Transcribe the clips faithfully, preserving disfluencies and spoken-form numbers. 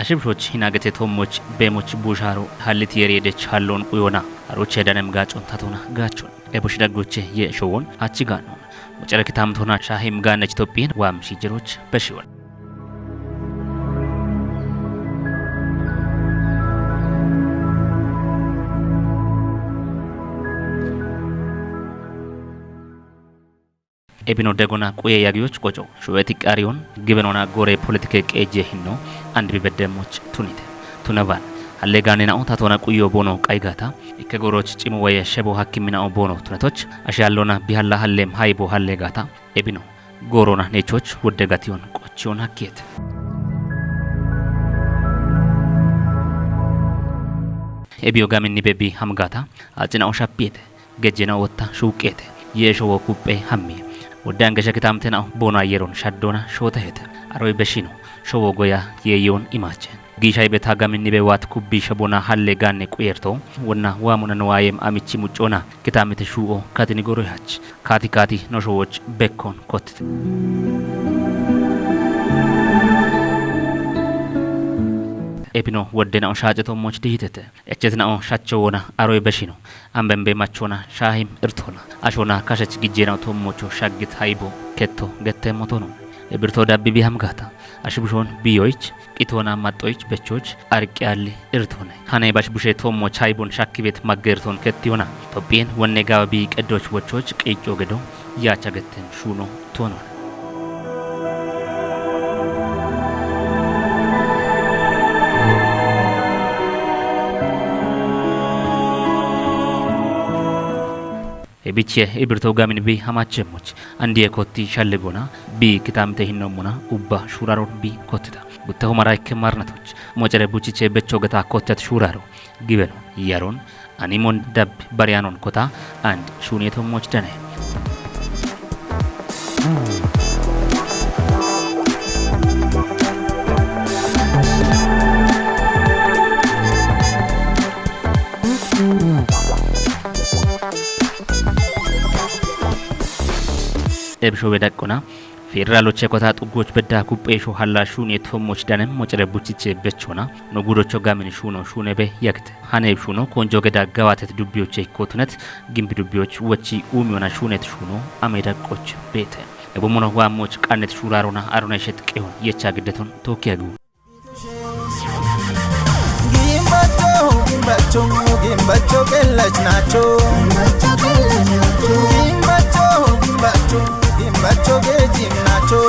Shibshoch hinagete tommoch bemoch busharo hallit yeri edech hallon quyona. Aroche danem gacon tatona gachon. Ebush daggoche ye showon achi ganon. Mocara kitamtona shahim ganech Toppien wam shijeroch beshiwon. Ebino degona quye yagiyoch qoco. Shuweti qariyon gibenona gore politike qeje hinno and bibeddemoch tunite. Tunaban halle ganina o tatona quyo bono qaygata. Ikke goroch cimo waye shebo hakkimina'o bono tunatoch. Ashallona bihalla hallem haybo halle gata. Ebino gorona nechoch wodde gatiyon qochiyon hakkiyete. Ebiyo gamin nibebi hamgata. Acina o shappiyete. Gejjena wotta shuuqeete. Yee showo kupphe hammi. Wodde angesha kitamtena o bona yeron shaddona shootahete. Aroy beshino. Showo goya yeeyon imache. Gishay beta gamin nibe wat kubbi shabona halle ganne quyerto. Wonna wamuna no ayem amichi muccona. Kitamite shuo katini goroy hach. Kati kati no showoch bekkon kottite. Ebino woddena o shace tommoch dihitete. Echetna o shacho wona aroy beshino. Ambembe machona shahim irtona. Ashona kashach gijjena o tommocho shaggit haybo ketto gette motono. Ebirto dabbi bi hamgata. Ashibshon biyoich qitona maxoich bechoch arqi alli irtone. Hane bash bushe tommoch haybon shakkibet maggerton kettiyona. Toppien wonne gawa bi qeddoch wochoch qico gedo. Yacha getten shuno tonon. Ebiche ibirto gamin bi hamachemoch. Andiye kotti shallegona bi kitamte hinnomuna ubba shuraron bi kottita. Gutte homara ikke marnatoch. Mocere buchiche becho geta kottat shuraro. Gibeno yaron animon dab barianon kota and shuniyeto moch dane. Ebsho bedaqqona. Federaloche kota xuggoch bedda kuppesho halla shune tommoch danem mocere buchiche bechona. No gudocho gamin shuno shune be yakte. Hane shuno konjo geda gawatet dubbiyoche kotunet gimbi dubbiyoch wochi umiyona shunet shuno ameda qoch bete. Ebo mono wa moch qanet shurarona arona shet qeyon yecha giddeton tokiyagu. Gimbacho, gimbacho, gimbacho kelech nacho. Gimbacho, gimbacho, gimbacho gejim nacho.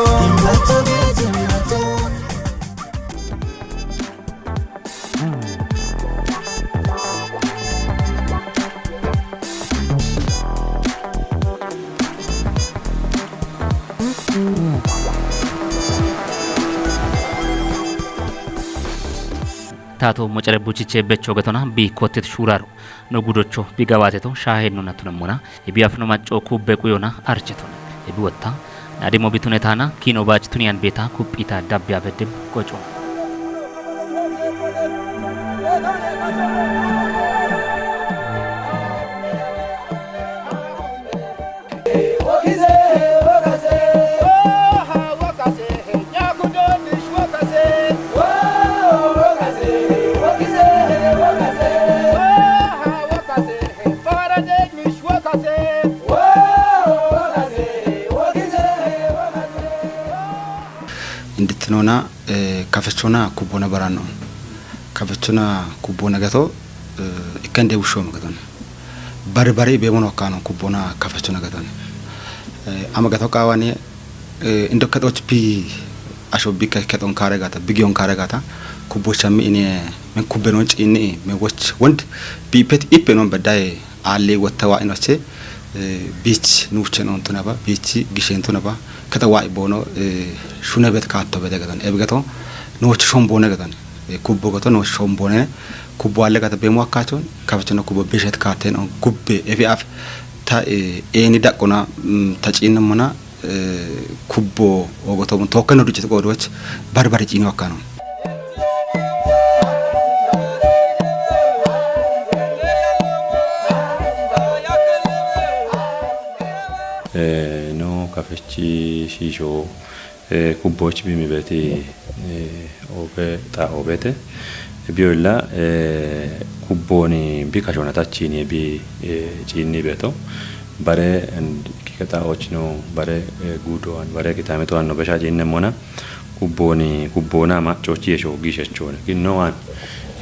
Tato mocere buchiche becho getona bi kottet shuraro. No gudocho bi gawateto shahenno natunemmona. Ebi afno macco kubbe quyona archetona. Ebi wotta. Nadimo bitunetana kino bach tuniyan beta kuppita dabbe abeddem qoco. Indittinona, eh, kafechona kubbona baranno. Kafechona kubbona gato, eh, ikkande wushoma gaton. Bari bari be mono kano kubbona kafechona gaton. Eh, ama gato kawani, eh, indo katoch bi asho bi ka katon kare gata, bi gion kare gata. Kubbo chammi ini men kubbe non chini men woch wond bi pet ippe non bedai. Alli wotta wa inoche, eh, bich nuche non tunaba, bich gishen tunaba, kata wa ibono, eh, shunebet katto bede gadan. Ebe gato, noche shombone gadan. Eh, kubbo gato, noche shombone, kubbo alle gata bemo akachon, kafechon kubbo bishet katen on kubbe, ebi af, ta, eh, eni dakona, mm, ta chinna mona, eh, kubbo ogoto mun tokkano ducce ko doch barbari cini wakkano. Eh, no kafechi shisho Eh, kubboch bi mi beti, eh, obe ta obete. Biolla, eh, kubboni bi kashona tachini bi, eh, chini beto. Bare and kiketa ochno, bare, eh, gudo and bare kitame to anno besha jinne mona. Kubboni, kubbona ma chochi esho gishe chone. Kin no an.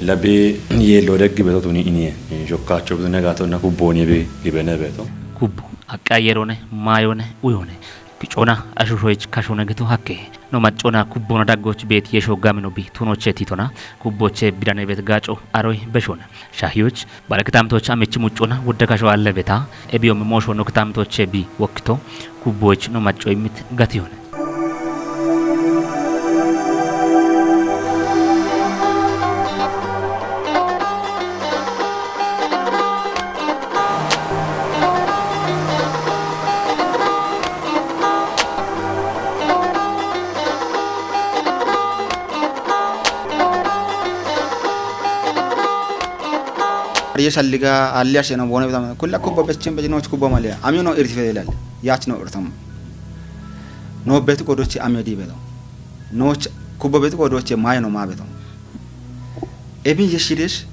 Labi ye lo deggi beto tuni inie. Eh, jokkacho beto negato na kubboni bi gibene beto. Kubbu, akka yerone, mayone, uyone. Kicona ashushoich kashona gitu hakke. No macona kubbona daggoch bet yesho gamino bi tunoche titona. Kubboche bidane bet gaco aroi beshona. Shahiyoch, baraktamtoch amich mucona, wudda kasho alle beta. Ebiyom mosho no ktamtoche bi wokto. Kubboch no maco imit gatiyon. Ariye shalliga alli arshe no bone bidam. Kulla kubba bechen bejin och kubba male. Ami no irtife delal. Yach no irtam. No bet kodoche ami di bedo. No ch-, kubba bet kodoche maye no ma bedo. Ebin yeshidesh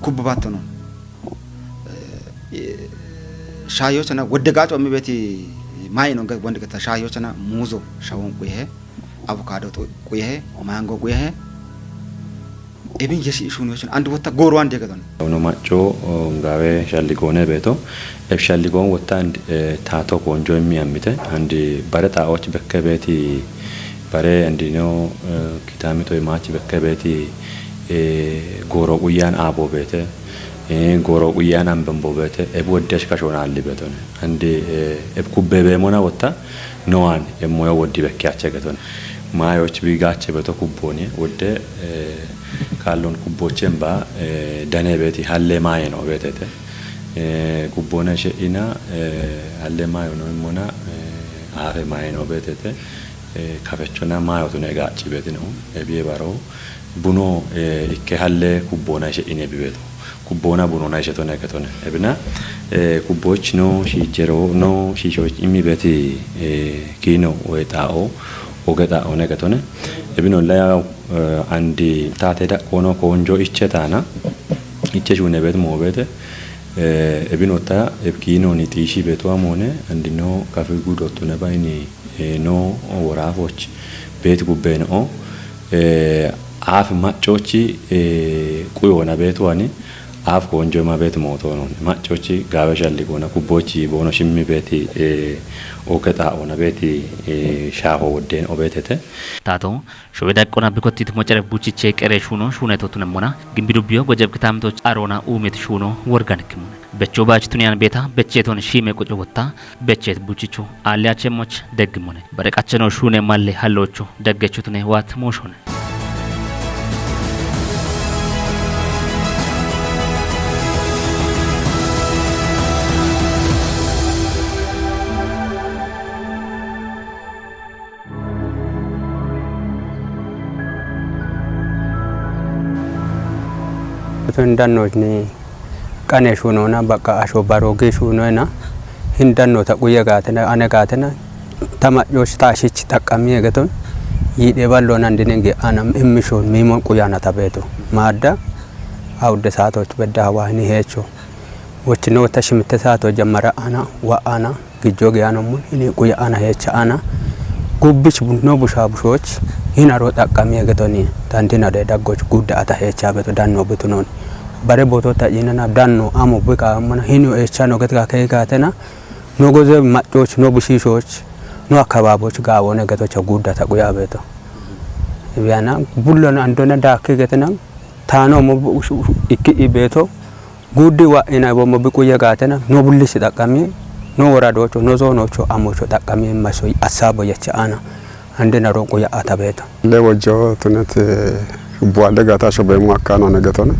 kubba batto no. Eh, shayo chana wodde gacho ami beti maye no ga wonde gata shayo chana muzo shawon kuyehe, avocado to kuyehe, mango kuyehe. Ebin yeshi ishun yochun and wotta goro ande gadon. Uno macho, o, ngawe shalli gone beto. Eb shalli gon wotta and, eh, tato konjo mi amite. And bare ta och bekke beti bare and no, eh, kitami to machi bekke beti, eh, goro uyan abo bete. Eh, goro uyan ambembo bete. Eb wodde shkashona alli betone. And, eh, eb kubbe be mona wotta. Noan, e moyo woddi bekke ache geton. Mayoch bi gache beto kubboni, wodde, eh, kallon kubbochen ba, eh, dane beti halle maye no betete. Eh, kubbona she ina, eh, halle mayo no mona, eh, afe maye no betete. Eh, kafechona mayo tune gachi betino. E biye baro, buno, eh, ikke halle kubbona ishe ine bibeto. Kubbona bunona ishe tone ketone. Ebina, eh, kubboch no shijero, no shishoch imi beti, eh, kino we tao, oge tao ne ketone. Ebino la, eh, andi tate da kono konjo iche tana. Iche shune bet mo bete. Eh, ebino ta, eb kino ni tishi beto amone, andi no kafi gudo tune ba ini, eh, no worafoch bet gubben o, eh, af machochi, eh, kuyona betu ani, af konjo ma bet moto non. Machochi gawe shalli gona kubbochi bono shimmi beti, eh, oketa ona beti, eh, shafo wodden obetete. Tato, shobe daqqona bikottit mocere buchiche qere shuno, shune totune mona, gimbidu biyo gojeb kitamto arona umit shuno, worgan kimune. Becho bach tunian beta, becheton shime qoco wotta, bechet buchicho, alia chemoch, deggimone. Bare qacheno shune malle hallocho, deggechutune wat moshone. Hindannochni qane shuunona, baqqa asho baroge shuunoena, hindannota quye gaatena, ane gaatena, ta maccoch ta ashich xaqqamiye geton, yiidhe ballona ndinenge ana immishon mimon quyana tabeeto. Maadda awudde saatoch bedda hawa hini heecho. Wochino ta shimitte saato jammara ana wa ana. Gijjo geyano mun hini quya ana heecha ana. Gubbich bu-, no busha bushoch hinaro xaqqamiye getoni tantina de daggoch gudda ata heecha beto danno butunon. Bare boto ta inana danno amo bika mana hini heecha no getka kekatena. No goze maccoch, no bushishoch, no akkababoch gaawone getocha gudda ta quya beto. Ibiyana bullon andona daakki getena tano mo bu-, shu-, shu-, ikki ibeto. Guddi wa'ina ibomo biquye gaatena, no bullisi xaqqami, no woradocho, no zoonocho, amocho xaqqami maso assabo yecha ana. Ande na ronqo ya atabeto. Le wojjo tunet, eh, buwale gata sho bemu akkano ne getone.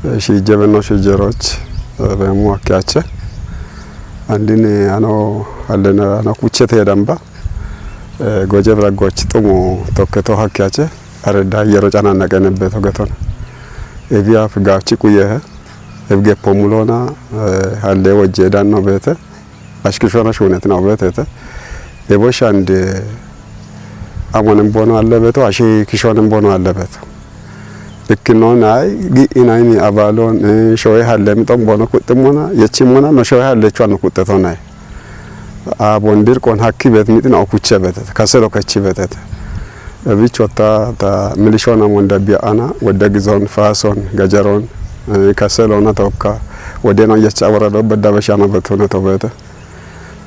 Eh, shi jebe no shi jeroch, eh, bemu akkiache. Andini ano, alena ano kuchete damba. Eh, gojeb raggoch tumu tokketo hakkiache. Are da yero canannaqe nebbeto geton. Ebi af gaachi quyehe, eb geppo mulona, eh, halle wojje danno beete, ashkishona shuunet nau beetete. Ebo shande Amonen bono alle beto, ashi kishonen bono alle beto. Ikkinon ay, gi inayni abalon, eh, shoye halle miton bono kuxximona, yechimona, no shoye halle chwa no kuxxetonay. Abon dirqon hakki bet mitina okuche betet, kaselo kachi betet. Ebicho ta, ta milishona monda bia ana, wedda gizon, fason, gajaron, eh, kaselo na tokka, wedena yecha wara do bedda beshana betuna to bete.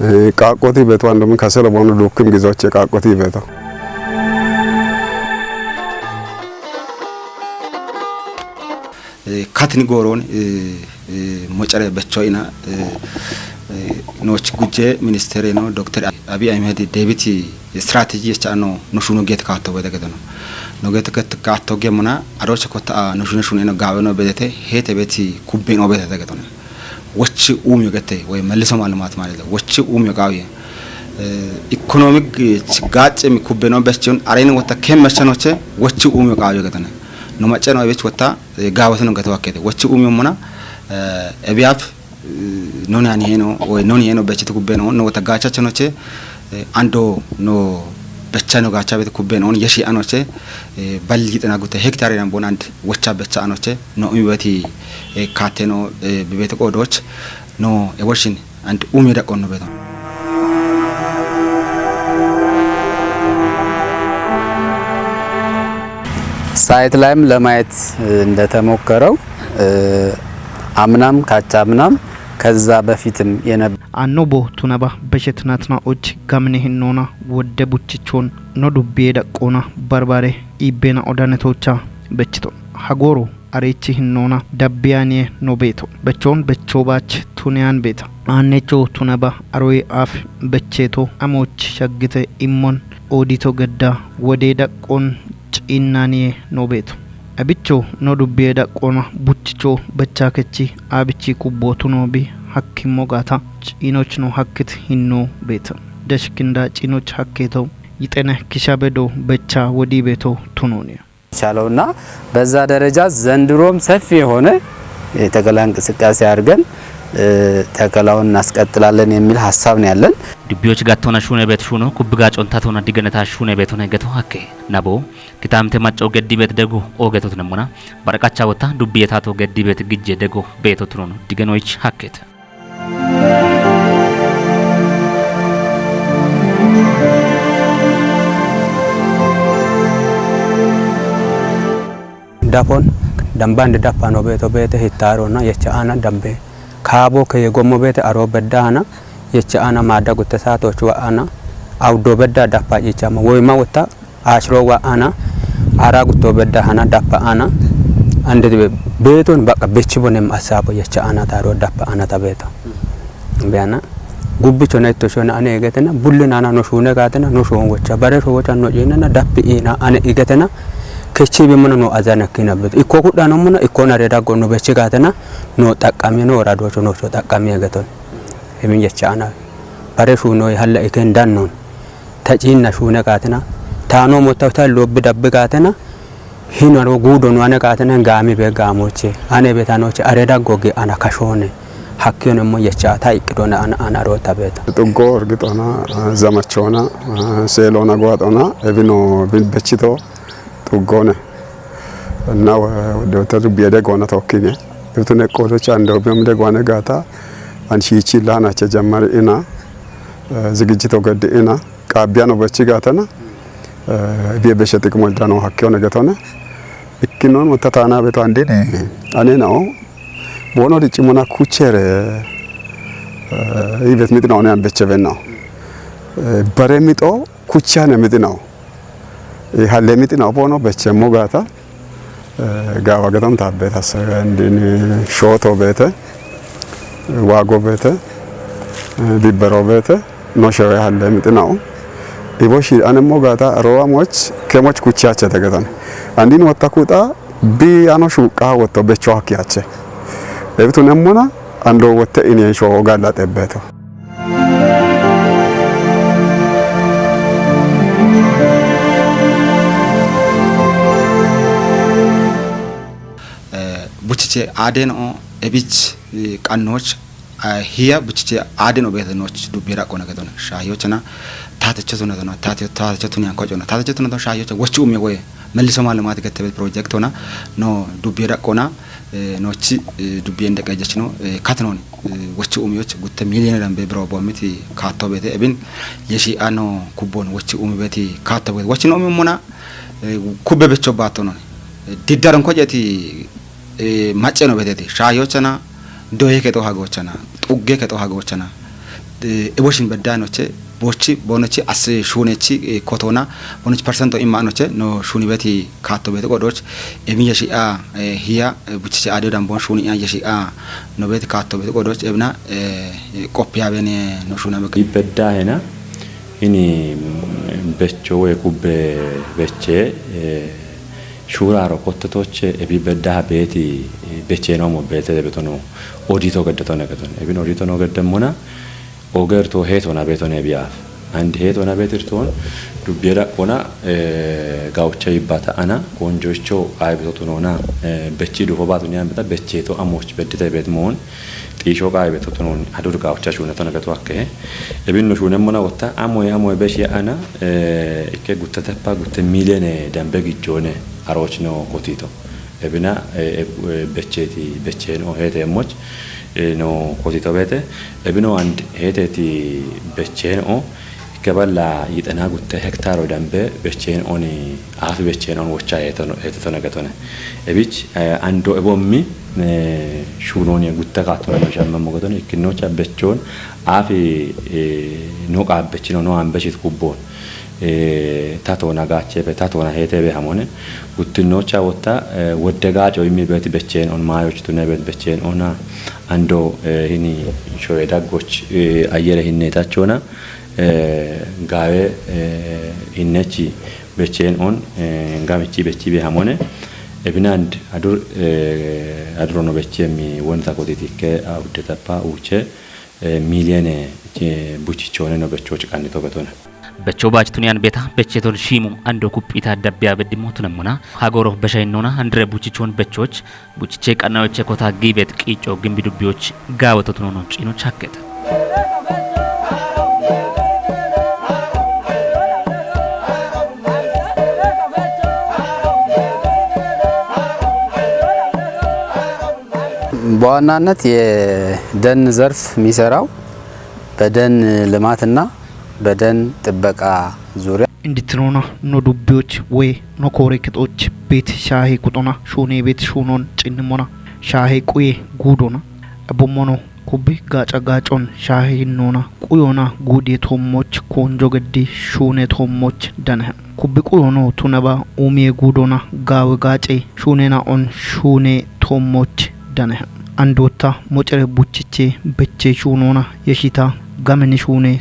Eh, qaaqqoti beto andum kaselo bono dukkim gizoche qaaqqoti beto. Eh, katini goron, eh, eh, mocare becho ina, eh, eh, noch guje ministere no Dokter Abiy Ahmed Debit strategy cha no, no shuno get kato bede gedono. No get ket kato gemona, aroche kota no shuno shuno eno gawe no bedete, hete beti kubbe no bedete gedono. Wochi umiyo gete, ወይ መልሶ ማልማት ማለት ነው። Wochi umiyo gawe. Eh, economic gace mi kubbe no bechon, areni wota kem mechanoche, wochi umiyo gawe gedono. No mace no ebech wota, eh, gawe no geto wakete. Wochi umiyo mona, eh, ebiyaf, eh, non ani heno, ወይ non heno bechi kubbe no, no wota gacha chanoche, eh, ando no becha no gacha bet kubbe no, yeshi anoche, eh, balli tena gute hectare nan bon and wocha becha anoche, no umi beti, eh, kateno, eh, bibete qodoch, no abortion and umi daqon no beton. ሳይት ላይም ለማየት እንደተሞከረው፣ እ፣ አምናም ካቻምናም ከዛ በፊትም የነበ- Anno bo tunaba beshet natna och gamne hinnona wodde buchichon no dubbiye daqqona barbare ibbena odanetocha bechiton. Hagoro arechi hinnona dabbiyaniye no beto. Bechon becho bach tuniyan beta. Annecho tunaba aroy af becheto amoch shaggite immon odito gedda wode daqqon ciinnaniye no beto. Abicho no dubbiye daqqona buchicho becha kechi abichi kubbo tuno bi hakkimmo gata ciinoch no hakkit hinno beta. Deshkinda ciinoch hakketo yixene kishabedo becha wodi beto tunoniye. ቻለውና በዛ ደረጃ ዘንድሮም ሰፊ የሆነ የተከላ እንቅስቃሴ አድርገን፣ እ፣ ተከላውን እናስቀጥላለን የሚል ሀሳብ ነው ያለን። Dubbiyoch gattona shune bet shuno, kubbiga contatona digeneta shune betone geto hakke. Nabo, kitamte macco geddi bet dego, o getot nemmona, baraqacha wota, dubbiye tato geddi bet gijje dego, beto tunono, digenoich hakket. Dafon, dambande dappa no beto bete hittaro na yecha ana dambe. Kabo ke yegommo bete aro bedda ana yecha ana mada gutte sato chwa ana. Awdo bedda dappa ichama. Woyma wutta ashro wa ana, ara gutto bedda hana dappa ana, ande de beton baka bechi bonem asabo yecha ana taro dappa ana ta beta. Biyana, gubbi chona itto shona ane egetena, bulli nana no shune gatena, no shon wocha, bare sho wocha no jena na dappi ina ane egetena, kechi be mona no azana kina bet. Ikko kudda no mona, ikko na reda go no bechi gatena, no takami no rado cho no cho takami egeton. Emin yecha ana, bare shu no halla iken dannon. Ta ciinna shuune qaatina, taanoo motta uta lobbi dabbi qaatina, hinaro guudo nu ane qaatina gaami be gaamoche, ane be tanoche, are daggo gi ana kashoone, hakkiyonemmo yecha ta iqqidona ana, ana aro ta beeta. Xuggo orgixona, zamachoona, seeloona gowaxona, ebino bin bechito, xuggone. Na wode wota rubiyede goona tokkine. Ibtune qodo chando bem de goane gata, an shiichi lana che jammari ina, zigijito gaddi ina, Qaabbiyan obachi gaatana, eh, biye beshe xiqimo idano hakke one getone. Ikkinon mutta taana beto andin, eh, ane nao, bono di cimona kuchere, eh, ibet miti nao ne an beche ben nao. Eh, bare mito kuchane miti nao. Eh, halle miti nao bono beche mo gaata. Eh, gaawa gedon taabbetas, eh, indin shooto beete, waago beete, eh, bibbero beete, no shewe halle mixina'u. Ibo shi anemmo gaata rowa moch, kemoch kuchiyache tegeton. Andin wotta kuxa, bi ano shuqa wotto becho hakiyache. Ebitu nemmona, ando wotte iniyen shoo gaalla xebbeto. Eh, buchiche aden o ebich, eh, qannoch hiya buchiche aade no beete noch dubbi raqona gedona. Shahiyochana tatecho tuna tuna tate tatecho tuni anko chona tatecho tuna tuna shahiyocha wochi umi woye melliso malu mati gette bet project ona no dubbi raqona. Nochi dubbi ende qajachino katnon wochi umi wochi gutte million dambe bro bomiti kato bete ebin yeshi ano kubbon wochi umi beti kato bete wochi no umi mona kubbe becho batonon diddaron kojeti maceno beteti shahiyochana doye keto hagochana xugge keto hagochana eboshin beddanoche bochi bonochi as shunechi kotona bonochi persento imma anoche no shuni beti kato beti qodoch emi yeshi a hiya buchiche adio dambon shuni a yeshi a no beti kato beti qodoch ebna qoppiya bene no shuna beki bedda hena ini becho we kubbe beche shuraro kottetoche ebi bedda beti beche no mo bete betono odito geddoto negeton ebin odito no geddemmona ogerto hetona betone biaf and hetona betirton dubbiye daqqona gawucha yibbata ana konjoicho qaybetotunona bechi dufo batuni ambeta becheto amoch beddite bet mon xiisho qaaybe totonon adur gaawcha shuune tona gatu akke ebinno shuune mona wotta amoy amoy beshi ana ikke gutta teppa gutte miiliyoone dambe gijjoone aroochino kotito ebina becheti becheen o heete emmoch no kotito beete ebino and heeteti becheen o Ikke balla yixena gutte hektaaro dambe becheen oni aafi becheen on wocha heeto heeto tone gatone. Ebich ando ebommi shuunoni gutte kaatona no shamma mogatone ikkinnocha bechoon aafi no qaabechino no ambeshit kubboon tatona gaachebe tatona heetebe hamone guttinnocha wotta wodde gaaco immi beeti becheen on maayoch tune beeti becheen ona ando hini shoye daggoch ayyere hinneetachona gaawe hinnechi becheen on gamichi bechi be hamone ebinand adur adurono bechi emmi wonta kotitikke awudde tappa uuche miiliyene buchichoone no bechochi qannito betona. Becho baach tuniyan beta becheton shimu ando kuppita dabbiya beddimo tunemmona hagoro beshayinnona andre buchichon bechoch Buchiche qannayoche kota giibet qiicco gimbi dubbiyoch gaaweto tunonon ciino chakkete. በዋናነት የደን ዘርፍ የሚሰራው በደን ልማትና በደን ጥበቃ ዙሪያ Indittinona no dubbiyoch woy no kooreekitoch beet shaahe quxona shuunee beet shuunon cinnimona shaahe quye guudona ebommono kubbi gaaca gaacon shaahe hinnoona quyona guudiye toommoch koonjo geddi shuune toommoch danehe. Kubbi quyono tunaba uumiye guudona gaawe gaace shuunena on shuune toommoch danehe. Andotta mocere buchiche beche shuunona yeshita gameni shuune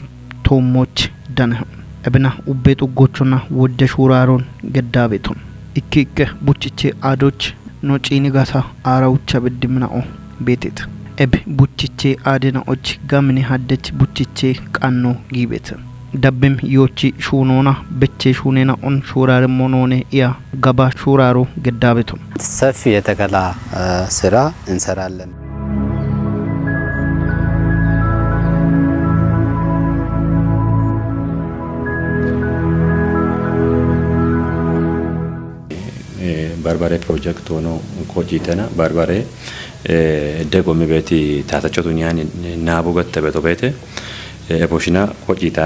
toommoch danehe. Ebina ubbe xuggochonna wodde shuuraaron geddaabeton. Ikki ikke buchiche aadoch no ciini gasa aara ucha beddimmina'o beeteet. Eb buchiche aadina'och gamini haddech buchiche qanno giibeet. Dabbim yoochi shuunoona beche shuuneena'on shuuraarimmo noone iya gaba shuuraaro geddaabeton. ሰፊ የተከላ ስራ እንሰራለን። barbare project ono kojitena barbare dego mibeti tatachotu nyani nabu gatte beto bete eboshina kojita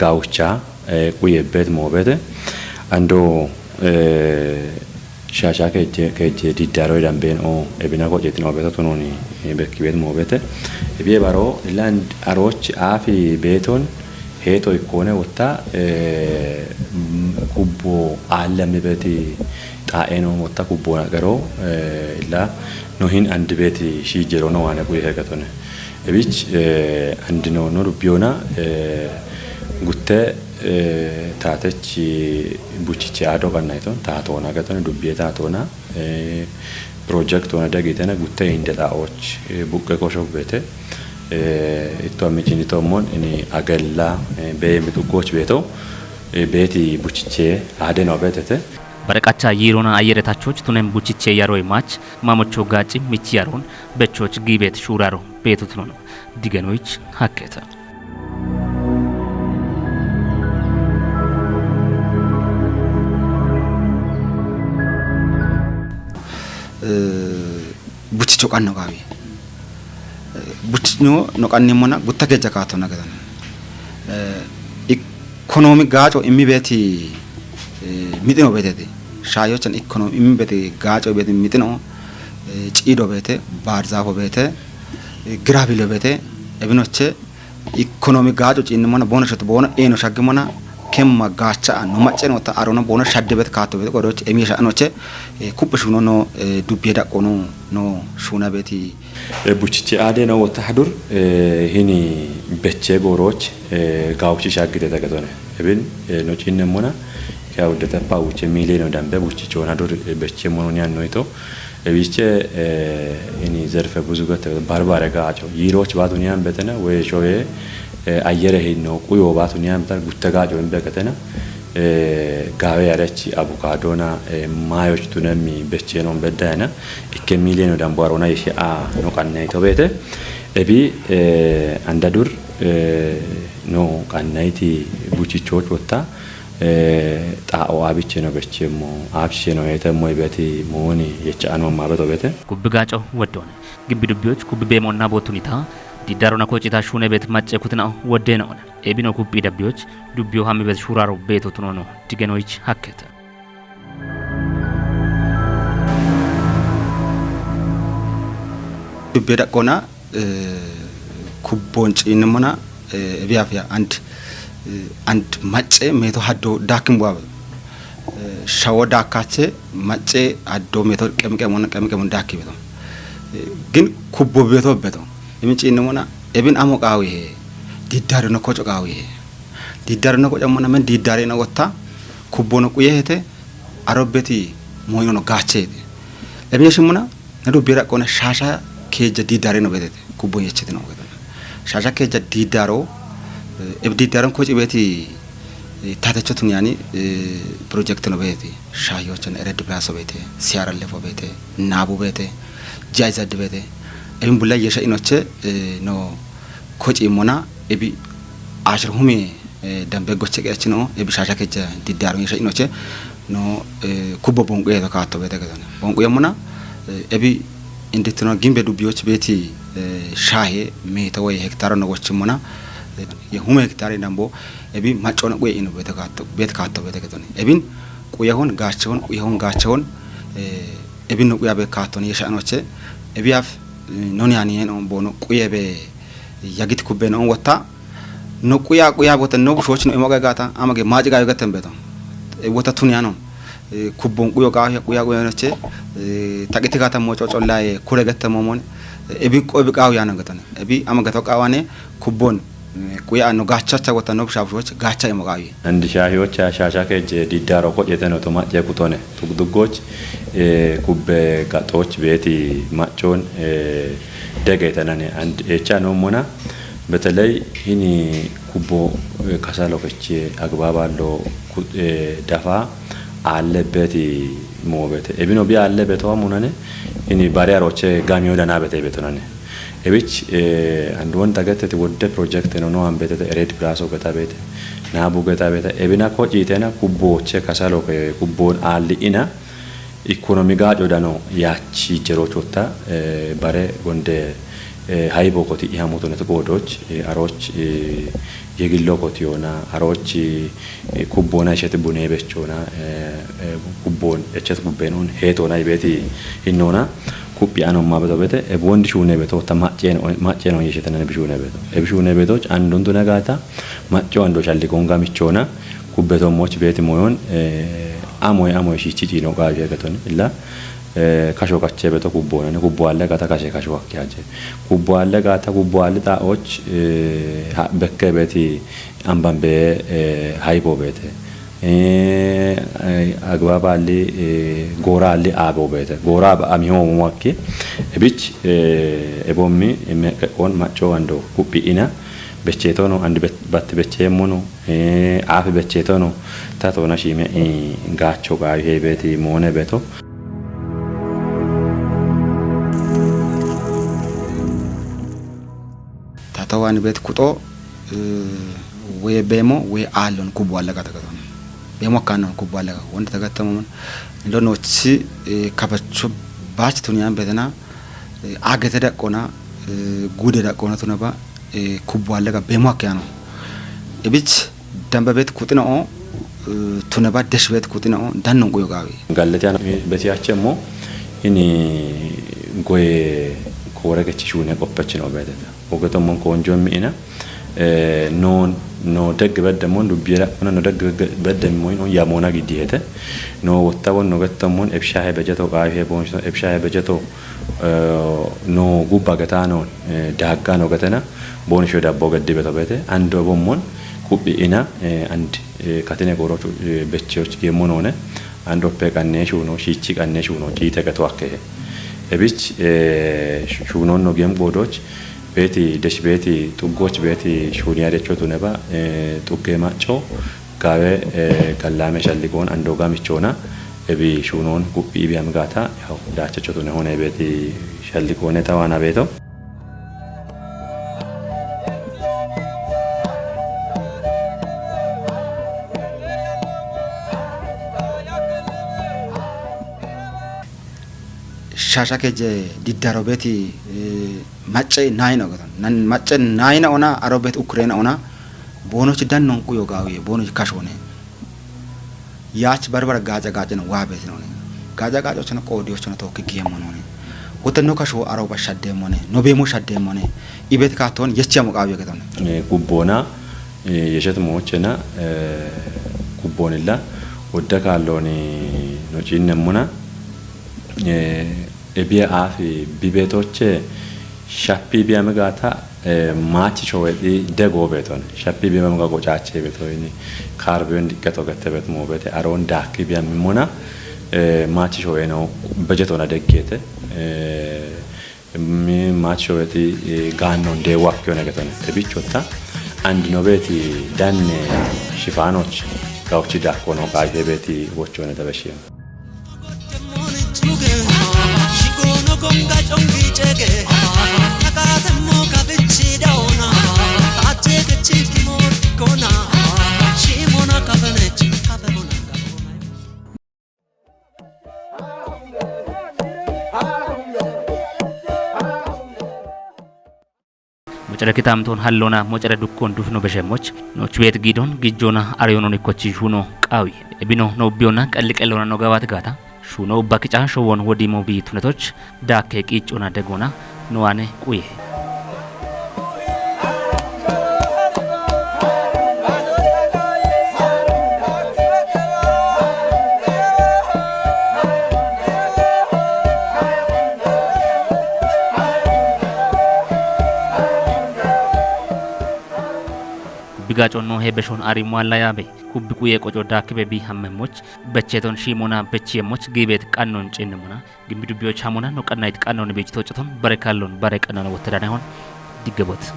gaucha kuye bet mo bete ando shasha keje keje didaro damben o ebina kojitin o beto tununi bekki bet mo bete ebiye baro land aroch afi beton heeto ikkoone wotta kubbo aalle mibeti xaa'eno wotta kubbo naqero illa no hin andi beeti shiijero no waane kuye hegatone ebich andi no no dubbiyona gutte taatech buchiche ado qannaito taatona gatone dubbiye taatona project ona dagitena gutte inde xaoch buqqe kosho bete itto amicini tommon ini agella bee mixuggoch beeto beeti buchiche aade no betete. Baraqacha yiirona ayyeretachoch tunen buchiche yaroy mach mamocho gaaci mich yaron bechoch giibet shuuraro. beetotuno no. Digenoyich hakketa. Eh, buchicho qanno gaawi. Eh, buchicho no qannimmona gutta geejja kaatona gedana. Eh, ikkonomi gaaco immi beeti, eh, mixino beeteti. Shaayochan ikkonomi immi beeti gaaco beeti mixino, eh, ciido beete, baarzaafo beete, eh, giraabilo beete, ebinoche ikkonomi gaaco ciinnimona boona shot boona eeno shaggimona kemma gaacha no macce no ta arono boona shadde beete kaatto beete qodoch emi sha'anoche, eh, kuppe shuno no, eh, dubbiye daqqono no shuna beeti. E buchichi aade no wota hadur, eh, hini beche gooroch, eh, gaawchi shaggite dagatone. Ebin, eh, no ciinnemmona, kya uddete pa uche miile no dambe buchichon hadur, eh, beche mono ni annoito. E biche, eh, hini zerfe buzu gete barbare gaaco. Yiroch baatu ni ambetena, we shoye, eh, ayyere hinno, quyo baatu ni ambetena, gutte gaaco imbe gatena. Eh, gaawe yarechi, avocadona, eh, mayoch tunemmi beche no bedayena. Ikke miile no dambo arona yeshe a no qannaito beete. Ebi, eh, anda dur, eh, no qannaiti buchichoch wotta, eh, xaa'o abiche no bechemmo, abshe no hetemmo ibeti mooni yecha anu amma beto beete. Kubbi gaaco weddone. Gibbi dubbiyoch kubbi beemonna bootunita, diddarona kocita shuune beet macce kutina wedde noone. Ebino kubbi dabbiyoch, dubbiyo hammi beet shuraro beetotuno no. Digenoyich hakketa. Dubbe daqqona, eh, kubbon ciinnimona, eh, ebiyafiya and, eh, and macce meeto haddo daakkin buwa beto. Eh, shawo daakkache macce haddo meeto qemiqemon, qemiqemon daakki beto. Eh, gin kubbo beto beto. Emin ciinnimona, ebin amo qaawi he, diddari no koco qaawi he. Diddari no koco mona men diddari no wotta, kubbo no quye hete, aro beti moyino no gaache hete. Ebin yeshimona, na dubbi daqqona shaasha keejja diiddaare no beetete, kubbo yechete no beetete. Shaasha keejja diiddaaro, eh, eb diiddaaro koci beeti, eh, tatecho tun yani, eh, project no beeti. Shaayochen Red Plus beete, C R L F beete, Naabu beete, J I Z beete. Ebin bulla yesha inoche, eh, no koci mona, ebi ashir hume, eh, dambe goche qeechino, ebi shaasha keejja diiddaaro yesha inoche. No, eh, kubbo bonquye to kaatto beete gedone. Bonquye mona, eh, ebi inditino gimbe dubbiyoch beeti, eh, shaahe meete woy hektaro no wochi mona, eh, ye hume hektare dambo ebi macco no quye ino beete kaatto, beete kaatto beete gedone. Ebin quye hon gaache hon, quye hon gaache hon, eh, ebin no quya be kaatto ni yesha anoche, ebi af, eh, non yani en on bono quye be yagit kubbe no on wotta, no quya quya bota no bushoch no imoga gata, amage maji gayo gaten beto. E wota tun yano. E kubbon quyo ga ya quya quya no che, e taqiti gata mo cocolla e kure gaten momon. E bi qo bi qaw yano gatan. E bi ama gato qawane kubbon, e, quya no gacha cha wota no busha bushoch gacha imo gawi. Andi shahi ocha shasha keje diddaro ko jeteno to maje kutone. Tugduggoch, e, kubbe gaxoch beeti maccoon, e, degete nane and echa no mona. Beteley hini kubbo, e, kasalo keche agbaba lo ku-, e, dafa aallebeti moobete. Ebino bi aallebeto amunane, hini bare aroche gamiyo dana bete betonane. Ebich, e, and won dagetete wodde project no no ambetete Red Plus ogeta bete. Naabu geta bete. Ebina ko citena kubbo che kasalo ke kubbon aalli ina. Ikkonomi gaco dano yachi jeroch wotta, eh, bare gonde, eh, haibo koti ihamuto net godoch, eh, aroch, eh, yegillo koti yona, aroch, eh, kubbona echet bune bechona, eh, eh, kubbon echet kubben un hetona ibeti hinnona, kuppi anon mabeto bete, e bondi shune beto, ta macen, macen on yeshetana bishune beto. E bishune beto, andun tunagata, macco ando shalli gonga michona, kubbeto moch beeti moyon, eh, amoy, amoy shichi chino gayo egeton illa, eh, kasho kache beto kubbo nani, kubbo alle gata kashe kasho akkiyaje. Kubbo alle gata, kubbo alle ta och, eh, ha, bekke beeti ambambe, eh, haibo beete. Eh, eh, agbaba alle, eh, gora alle abo beete. Gora ab-, ami ho wakki. Ebich, eh, ebommi, me, on macco ando kuppi ina. Bechetono, andi bet-, batti bechemono. Eh, afi bechetono, tato na shime, eh, gacho ga hebeti mone beto. Ani beet kuxoo, eh, wee beemo, wee aallon kubbo allaga tagatan. Beemo akkaannon kubbo allaga. Wonde tagattamu, ndo nochi, eh, kabacho bach tuniyan betena, eh, agete daqqona, eh, gude daqqona tunaba, eh, kubbo allaga beemo akkayano. Ebich damba beet kuxino o, eh, tunaba desh beet kuxino o, dannon quyo gawi. Galletiyan beti achemmo, ini goye koore gechi shune qoppechino beteta. Ogeto mon konjo mi ina, eh, no, no deg bedde mon dubbiye daqqona, no deg bedde mon on yamona giddi hete. No wotta won no getto mon ebshahe bejeto, qawihe bonso, ebshahe bejeto, eh, no gubba getano, eh, dagga no getena, bonisho dabbo geddi beto bete, ando bon mon, kubbi ina, eh, and, eh, katine goro chu-, eh, becheoch gemonone, ando pe qanne shuno, shichi qanne shuno, jite geto akkehe. Ebich, eh, shu-, shunon no gem godoch, beeti, desh beeti, xuggoch beeti, shuniya decho tuneba, eh, xugge macco, gawe, eh, gallame shalliqoon, ando gamichona, ebi shunon guphi ibi amgata, yaw, dachecho tune hone beeti, shalliqoone tawana beeto. Shasha keje diddaro beeti, eh, macce nayino geton. Nan macce nayina ona, aro beet ukurena ona, bonochi dannon quyo gawiye, bonochi kashone. Yaach barbara gaaca gaacana waa beetinone. Gaaca gaacochana qoodiyochana tookki giyemonone. Wotta no kasho aro ba shaddeemone, no beemo shaddeemone. Ibet kaatton yechiyamo qaawiye geton. Eh, gubboona, eh, yeshet moochena, eh, gubboonilla, wodda kaallooni no ciinnemmona, eh, ebiya aafi bibetoche shappi biyame gata, eh, maachi showedi dego beton. Shappi biyame ga qocache betoyini karbiyon diqqeto gette bet mo bete aron dakki biyame mona, eh, maachi showeno bejetona deggete, eh, mi maachi showedi, eh, gannon de wakkiyone getone. Ebichotta and no beti danne shifanoch gauchi dakkono qayye beti wochone tabeshiyo. Mocara kitaamtoon halloona mocara dukkoon dufno beshemoch, noch beet giidoon gijjoona ariyoonoon ikkochi shuuno qaawi. Ebino no ubbiyoona qalli qelloona no gawaati gaata. Shuuno ubba kica showoon wodiimo biyi tunetoch daakke qiiccoona degoona no aane quye. Biga conno he beshon ari mualla yaabe. Kubbi quye qoco daakkibe bi hammemmoch. Becheton shimona bechiyemoch giibet qannon ciinnemona. Gimbi dubbiyoch hamona no qannayt qannon biichito coton bare kallon bare qannon wottadane hon. Diggebot.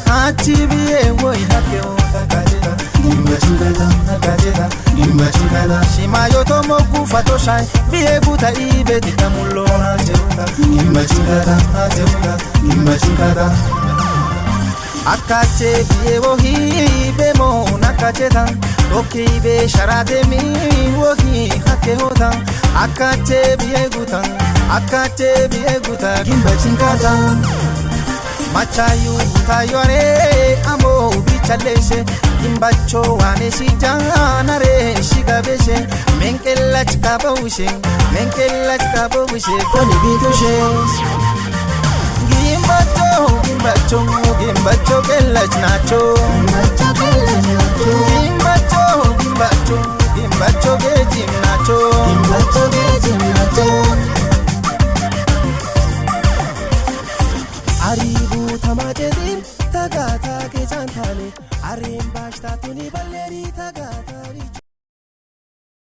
Achi biye woi hake o kakajeta. Gimba chingala, akajeta. Gimba chingala. Shima yoto mogu fatoshai. Biye buta ibe titamulo. Gimba chingala, akajeta. Gimba chingala. Akache biye wohi be mo nakacheta. Toki be sharate mi wohi hake hota. Akache biye guta. Akache biye guta. Gimba chingala. Machayu tayore amo bichaleshe. Gimbacho wane shijanare shigabeshe. Menkela chikabawushe. Menkela chikabawushe. Koni bitushe. Gimbacho, gimbacho, gimbacho kela chinacho. Gimbacho, gimbacho, gimbacho geji nacho.